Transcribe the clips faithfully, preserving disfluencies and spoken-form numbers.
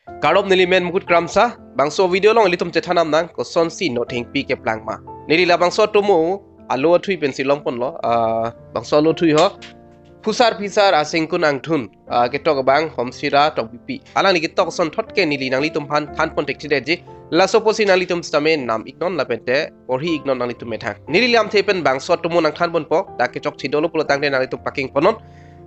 Kardom, neli men Mukut Kramsa. Bangso video along ilitum chethan nam nang kosonsi Nothengpi keplang ma. Neli labangso atomo alo athui pensi longponlo. Ah, bangso alo athui ho. Phusar Phisar Asengkun Angthun, ah, ketok abang Homsira Tokbipi. Alangli ketok asonthot ke neli nanglitum aphan thanpon thekthedetji. Laso apotsi nanglitum sitame nam iknon lapente porhi iknon nanglitum methang. Neli lamthe pen bangso atomo nangthanponpo, dak kechokche dolo pulo tangte nanglitum pakeng ponnon.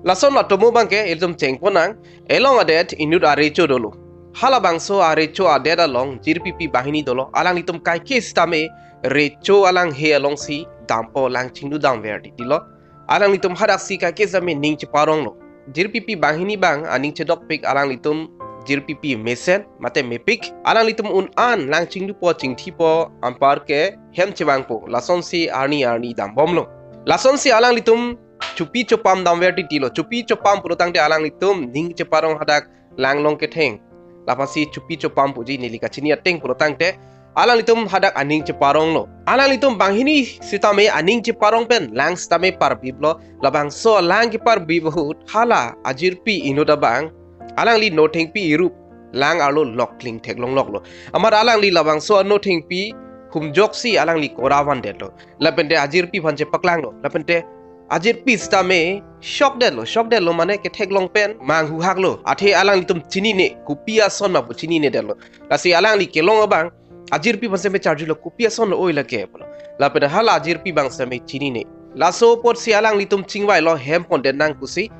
Lason atomo abangke ilitum chengpon nang, elong adet inut arecho dolo. Halabangso arecho adet along jirpipi banghini dolo, alanglitum kaike sitame recho alanghe alongsi dampo, lang chinglu damver titilo. Alanglitum hadaksi kaike sitame ning cheparonglo. Jirpipi banghini abang aning chedokpik alanglitum jirpipi mesen mate mepik. Alanglitum un-an lang chinglupo chingthipo anparke hem chevangpo. Lasonsi arni arni dambomlo. Lasonsi alanglitum chopi chopam damver titilo. Chopi chopam pulo tangte alanglitum ning cheparong hadak langlong ketheng. Lapasi chopi chopam puji neli kachini ateng pulo tangte alanglitum hadak aning cheparonglo. Alanglitum banghini sitame aning cheparong pen lang sitame parbiplo. Labangso lang keparbip ahut hala ajirpi inut abang alangli Nothengpi irup lang arlo lokling theklongloklo. Amat alangli labangso Nothengpi humjoksi alangli kora vandetlo. Lapente ajirpi aphan chepaklanglo. Lapente ajirpi sitame shokdetlo. Shokdetlo mane ketheklong pen manghuhaklo. Athe alanglitum chinine, kopi ason ma pu chininedetlo. Lasi alangli kelong abang ajirpi aphan sitame charjulo, kopi ason lo oi lake pulo. Lapente hala ajirpi abang sitame chinine. Laso apotsi alanglitum chingvailo, hem pondet nang pusi.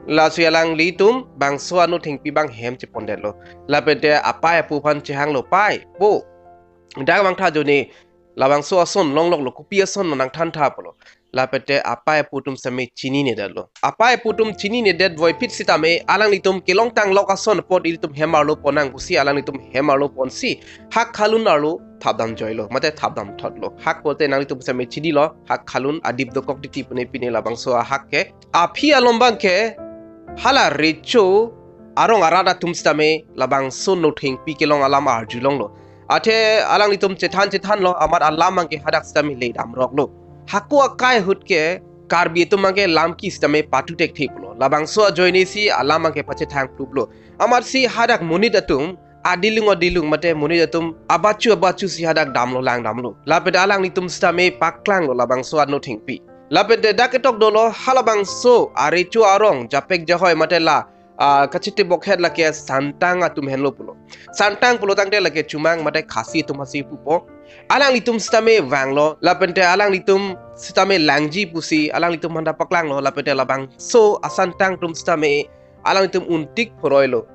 Lasi alanglitum bangso Nothengpi abang hem chepondetlo. Lapente apei apo aphan chehanglo, "Pei, po, dak vangtha ajoine labangso ason longloklo, kopi ason lo nangthantha," pulo. Lapente apei apo atum sitame chininedetlo. Apei apo atum chininedet voiphit sitame alanglitum kelongtanglok ason apot ilitum hem arlo pon nang pusi alanglitum hem arlo ponsi hak khalun arlo thapdamjoilo mate thapdamthotlo. Hak pulote nanglitum sitame chinilo, hak khalun adip dokok titi pune pine labangso ahak ke. Aphi along abangke hala recho arong arat atum sitame labangso Nothengpi kelong alam arjulonglo. Athe alanglitum chethan chethanlo, amat alam abangke hadak sitame le damroklo. Hako akai ahut ke Karbi atum abangke lamki sitame patu thektheplo. Labangso ajoinesi alam abangke pachethang pluplo. Amatsi hadak monit atum adilung adilung mate monit atum abachu abachu si hadak damlo, lang damlo. Lapente alanglitum sitame paklanglo labangso Nothengpi. Lapente dak ketok dolo halabangso arecho arong japek jahoi mate la, ah, kachitibokhet lake Santang atum henlo pulo. Santang pulo tangte lake Chomang mate Khasi atum aphansi pupo. Alanglitum sitame vanglo, lapente alanglitum sitame langji pusi alanglitum aphanta paklanglo, lapente labangso aSantang atum sitame alanglitum untik phoroilo.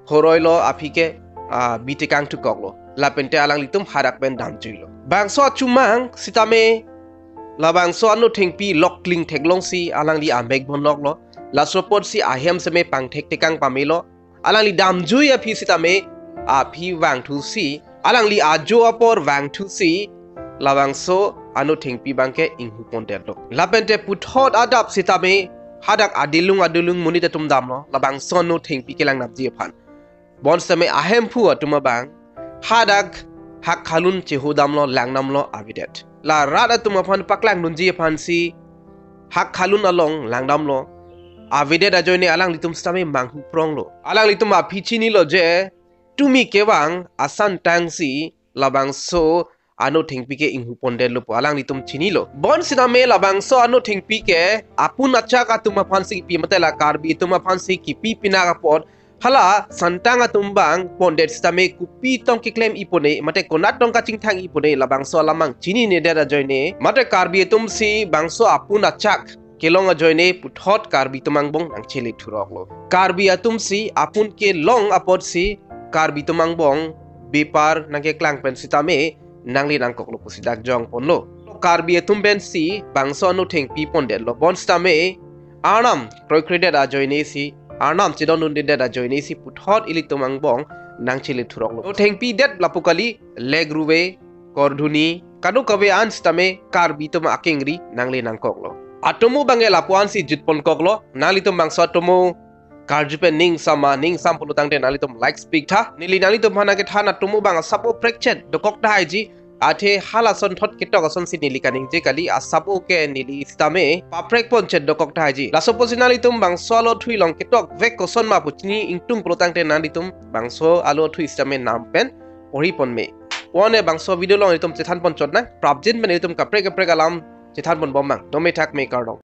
Phoroilo aphi ke, ah, bitekang thukoklo. Lapente alanglitum hadak pen damjuilo. Bangso aChomang sitame labangso Nothengpi lokling theklongsi alangli amek bonloklo. Laso apotsi ahem sitame pangthek tekang pamelo. Alangli damjui aphi sitame aphi vangthusi, alangli ajo apor vangthusi labangso Nothengpi abangke inghupondetlo. Lapente puthot adap sitame hadak adilung adilung monit atum damlo labangso Nothengpi kelang damji aphan. Bonsitame ahemphu atum abang hadak hak khalun chehu damlo, lang damlo avedet. La rat atum aphan paklang dunji aphansi hak khalun along lang damlo avedet ajoine alanglitum sitame manghupronglo. Alanglitum aphi chinilo je tumi kevang aSantang si labangso Nothengpi ke inghupondetlo pu alanglitum chinilo. Bonsitame labangso Nothengpi ke apun achak atum aphansi kipi mate la Karbi atum aphansi kipi pinak apot hala Santang atum abang pondet sitame kopi tong keklem-i pone mate konat tong kachingthang-i pone labangso alam abang chininedet ajoine mate Karbi atum si bangso apun achak kelong ajoine puthot Karbi atum angbong nangchele thuroklo. Karbi atum si apun kelong apotsi Karbi atum angbong bepar nangkeklang pen sitame nangle nangkoklo pusi dak jongponlo. Karbi atum pensi bangso Nothengpi pondetlo. Bonsitame Arnam kroikredet ajoinesi, Arnam chedondundedet ajoinesi puthot ilitum angbong nangchele thuroklo. Nothengpi det lapu kali, lek ruve, kordhuni, kadokave an sitame Karbi atum akengri nangle nangkoklo. Atomo abangke lapu-ansi jutponkoklo. Nanglitum bangso atomo karju pen ning sama, ning sam pulo tangte nanglitum likes piktha. Neli nanglitum aphan kethan atomo abang asap-o prekchet dokok tahaiji. Athe halason thot ketok asonsi neli kaningje kali, asap o ke neli sitame paprek pon chet dokok tahai ji. Laso apotsi nanglitum bangso alo athui along ketok vek koson ma pu chini ingtung pulotangte nanglitum bangso alo athui sitame nam pen porhi pon me. One bangso video along itum chethan pon chot nang, prapjin pen itum kaprek kaprek alam chethan pon bom mang. Dome thak me, kardom.